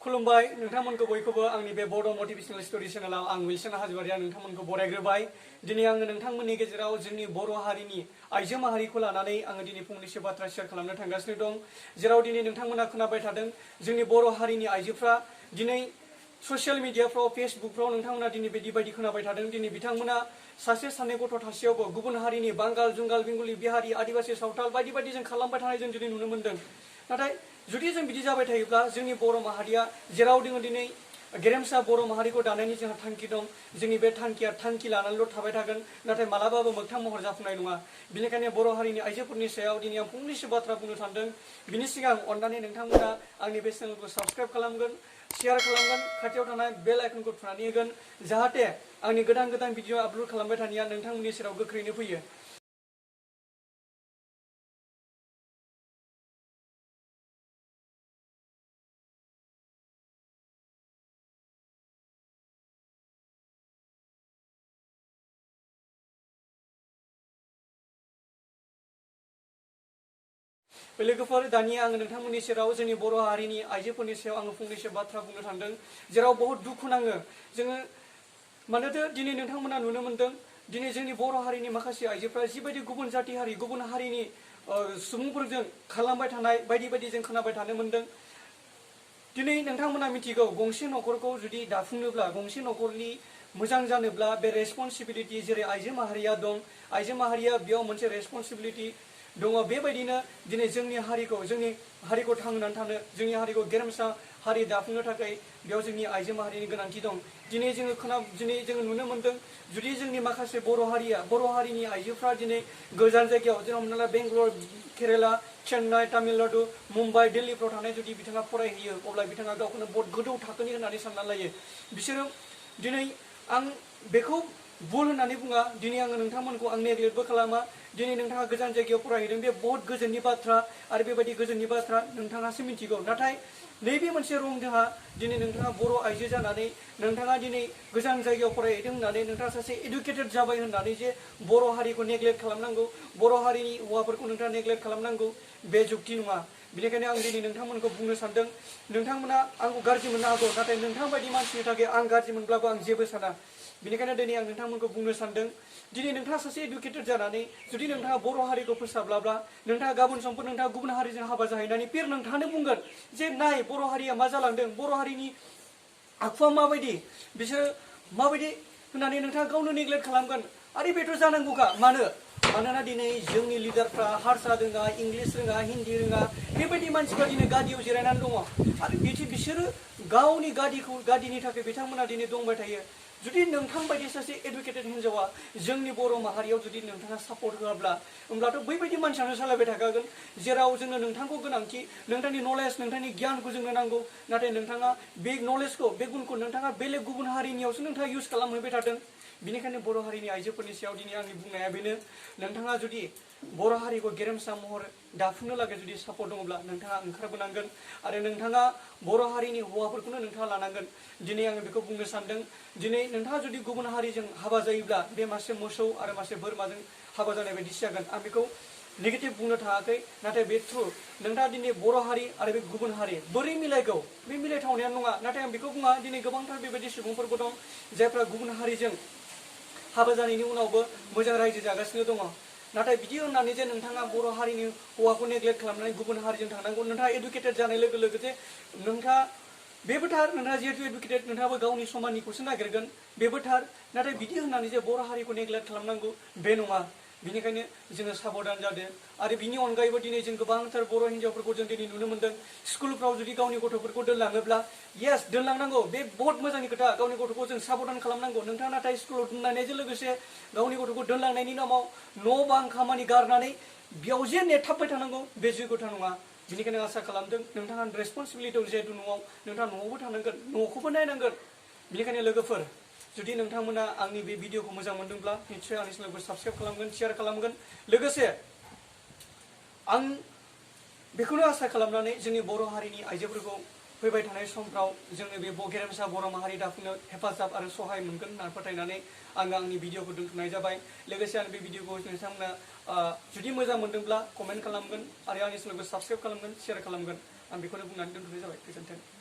खुलुमबाय नोंथांमोनखौ बयखौबो आंनि बे बड' मटिभेशनल स्टोरी चेनेलाव आं विल्सन हाज'वारिया नोंथांमोनखौ बरायग्रोबाय। दिनै आङो नोंथांमोननि गेजेराव जोंनि बर' हारिनि आइजो माहारिखौ लानानै आङो दिनै फंनैसो बाथ्रा शेयार खालामनो थांगासिनो दं। जेराव दिनै नोंथांमोना खोनाबाय थादों जोंनि बर' हारिनि आइजोफ्रा दिनै ससियेल मिडियाफ्राव फेसबुकफ्राव नोंथांमोना दिनै बायदि खोनाबाय थादों। दिनै बिथांमोना सासे सानै गथ' थासेयावबो गुबुन हारिनि बांगाल जुंगाल बेंगलि बिहारि आदिबासि सावथाल बायदि जों खालामबाय थानाय जों दिनै नुनो मोन्दों। नाथाय जुदि जों बिदि जाबाय थायोब्ला जोंनि बर' माहारिया जेराव जोङो दिनै गेरेमसा बर' माहारिखौ दानायनि जोंहा थांखि दं, जोंनि बे थांखिया थांखि लानानैल' थाबाय थागोन, नाथाय मालाबाबो मोगथां महर जाफुंनाय नङा। बेनिखायनो बर' हारिनि आइजोफोरनि सायाव दिनै आं फंनैसो बाथ्रा बुंनो सानदों। बिनि सिगां अननानै नोंथांमोना आंनि बे चेनेलखौ साबस्क्राइब खालामगोन, शेयार खालामगोन, खाथियाव थानाय बेल आइकनखौ थुनानै होगोन, जाहाथे आंनि गोदान भिडिअ आपल'ड खालामबाय थानाया नोंथांमोननि सेराव गोख्रैनो फैयो। लोगोफोर दानिया आङो नोंथांमोननि सेराव जोंनि बर' हारिनि आइजोफोरनि सायाव आङो फंनैसो बाथ्रा बुंनो सानदों, जेराव बहुत दुखु नाङो जोङो। मानोथो दिनै नोंथांमोना नुनो मोन्दों दिनै जोंनि बर' हारिनि माखासे आइजोफ्रा जिबायदि गुबुन जाथि हारि गुबुन हारिनि सुबुंफोरजों खालामबाय थानाय बायदि जों खोनाबाय थानो मोन्दों। दिनै नोंथांमोना मिथिगौ गंसे न'खरखौ जुदि दाफुंनोब्ला, गंसे न'खरनि मोजां जानोब्ला बे रेसपन्सिबिलिटि जेरै आइजो माहारिया दं, आइजो माहारिया बेयाव मोनसे रेसपन्सिबिलिटि दङ। बेबायदिनो दिनै जोंनि हारिखौ थांनानै थानो, जोंनि हारिखौ गेरेमसा हारि दाफुंनो थाखाय बेयाव जोंनि आइजो माहारिनि गोनांथि दं। दिनै जोङो नुनो मोन्दों जुदि जोंनि माखासे बर' हारिनि आइजोफ्रा दिनै गोजान जायगायाव जेराव हमना ला बेंगलर, केरेला, चेन्नाइ, तामिलनाडु, मुम्बाइ, दिल्लीफ्राव थानाय जुदि बिथाङा फरायहैयो, अब्ला बिथाङा गावखौनो बहुत गोजौ थाखोनि होननानै सानना लायो। बिसोरो दिनै आं बेखौ भुल होननानै बुङा, दिनै आङो नोंथांमोनखौ आं नेग्लेक्टबो खालामा। दिनै नोंथाङा गोजान जायगायाव फरायहैदों, बे बहुत गोजोननि बाथ्रा, आरो बेबायदि गोजोननि बाथ्रा नोंथाङासो मिथिगौ। नाथाय नैबे मोनसे रं जोंहा दिनै नोंथाङा बर' आइजो जानानै नोंथाङा दिनै गोजान जायगायाव फरायहैदों होननानै नोंथाङा सासे इडुकेटेड जाबाय होननानै जे बर' हारिखौ नेग्लेक्ट खालामनांगौ, बर' हारिनि हौवाफोरखौ नोंथाङा नेग्लेक्ट खालामनांगौ, बे जुक्ति नङा। बेनिखायनो आं दिनै नोंथांमोनखौ बुंनो सानदों, नोंथांमोना आंखौ गाज्रि मोननो हागौ, नाथाय नोंथांबायदि मानसिनि थाखाय आं गाज्रि मोनब्लाबो आं जेबो साना। बेनिखायनो दिनै आं नोंथांमोनखौ बुंनो सानदों, दिनै नोंथाङा सासे इडुकेटेड जानानै जुदि नोंथाङा बर' हारिखौ फोसाब्लाब्ला नोंथाङा गाबोन समफोर नोंथाङा गुबुन हारिजों हाबा जाहैनानै फिर नोंथाङानो बुंगोन जे नाय बर' हारिया मा जालांदों, बर' हारिनि आखुवा माबायदि, बिसोरो माबायदि होननानै नोंथाङा गावनो नेग्लेक्ट खालामगोन। आरो बेथ' जानांगौखा। मानोना दिनै जोंनि लिडारफ्रा हारसा रोङा, इंलिस रोङा, हिन्दी रोङा, बेबायदि मानसिफ्रा दिनै गादियाव जिरायनानै दङ। आरो बिसोरो गावनि गादिनि थाखाय बिथांमोना दिनै दंबाय थायो। जुदि नोंथांबायदि सासे एडुकेटेड हिन्जावा जोंनि बर' माहारियाव जुदि नोंथाङा सापर्ट होआब्ला, होमब्लाथ' बैबायदि मानसियानो सालायबाय थाखागोन। जेराव जोङो नोंथांखौ गोनांथि, नोंथांनि नलेज, नोंथांनि गियानखौ जोंनो नांगौ, नाथाय नोंथाङा बे नलेजखौ, बे गुनखौ नोंथाङा बेलेग गुबुन हारिनियावसो नोंथाङा इउज खालामहैबाय थादों। बेनिखायनो बर' हारिनि आइजोफोरनि सायाव दिनै आंनि बुंनाया बेनो, नोंथाङा जुदि बर' हारिखौ गेरेमसा महर दाफुंनो लागै जुदि सापर्ट दङब्ला नोंथाङा ओंखारबोनांगोन, आरो नोंथाङा बर' हारिनि हौवाफोरखौनो नोंथाङा लानांगोन। दिनै आङो बेखौ बुंनो सानदों, दिनै नोंथाङा जुदि गुबुन हारिजों हाबा जायोब्ला बे मासे मोसौ आरो मासे बोरमाजों हाबा जानाय बायदिसो जागोन। आं बेखौ नेगेटिभ बुंनो थाङाखै, नाथाय बे ट्रु। नोंथाङा दिनै बर' हारि आरो बे गुबुन हारि बोरै मिलायगौ, बे मिलायथावनायानो नङा। नाथाय आं बेखौ बुङा, दिनै गोबांथार बेबायदि सुबुंफोरबो दं जायफ्रा गुबुन हारिजों हाबा जानायनि उनावबो मोजां रायजो जागासिनो दङ। नाथाय बिदि होननानै जे नोंथाङा बर' हारिनि हौवाखौ नेग्लेक्ट खालामनानै गुबुन हारिजों थांनांगौ, नोंथाङा इडुकेटेड जानाय लोगो लोगो जे नोंथाङा बेबो थार, नोंथाङा जिहेतु इडुकेटेड नोंथाङाबो गावनि समाननिखौसो नागिरगोन, बेबो थार। नाथाय बिदि होननानै जे बर' हारिखौ नेग्लेक्ट खालामनांगौ, बे नङा। बेनिखायनो जोङो साबधान जादों। आरो बिनि अनगायैबो दिनै जों गोबांथार बर' हिन्जावफोरखौ जों दिनै नुनो मोन्दों, स्कुलफ्राव जुदि गावनि गथ'फोरखौ दोनलाङोब्ला, येस दोनलांनांगौ, बे बहुत मोजांनि खोथा, गावनि गथ'खौ जों साबधान खालामनांगौ। नोंथाङा नाथाय स्कुलाव दोनलांनायजों लोगोसे गावनि गथ'खौ दोनलांनायनि नामाव न' बां खामानि गारनानै बेयाव जे नेथाबबाय थानांगौ, बे जैगथा नङा। बेनिखायनो आसा खालामदों नोंथाङा रेसपन्सिबिलिटि दं, जिहेतु नोंथाङा न'आवबो थानांगोन, न'खौबो नायनांगोन। बेनिखायनो लोगोफोर, जुदि नोंथांमोना आंनि बे भिडिअखौ मोजां मोनदोंब्ला निस्सय आंनि चेनेलखौ साबस्क्राइब खालामगोन, शेयार खालामगोन। लोगोसे आं बेखौनो आसा खालामनानै जोंनि बर' हारिनि आइजोफोरखौ फैबाय थानाय समफ्राव जोङो बे गेरेमसा बर' माहारि दाफुंनो हेफाजाब आरो सहाय मोनगोन होननानै फोथायनानै आङो आंनि भिडिअखौ दोनथ'नाय जाबाय। लोगोसे आं बे भिडिअखौ नोंथांमोना जुदि मोजां मोनदोंब्ला कमेन्ट खालामगोन, आरो आंनि चेनेलखौ साबस्क्राइब खालामगोन, शेयार खालामगोन। आं बेखौनो बुंनानै दोनथ'नाय जाबाय। गोजोन्थों।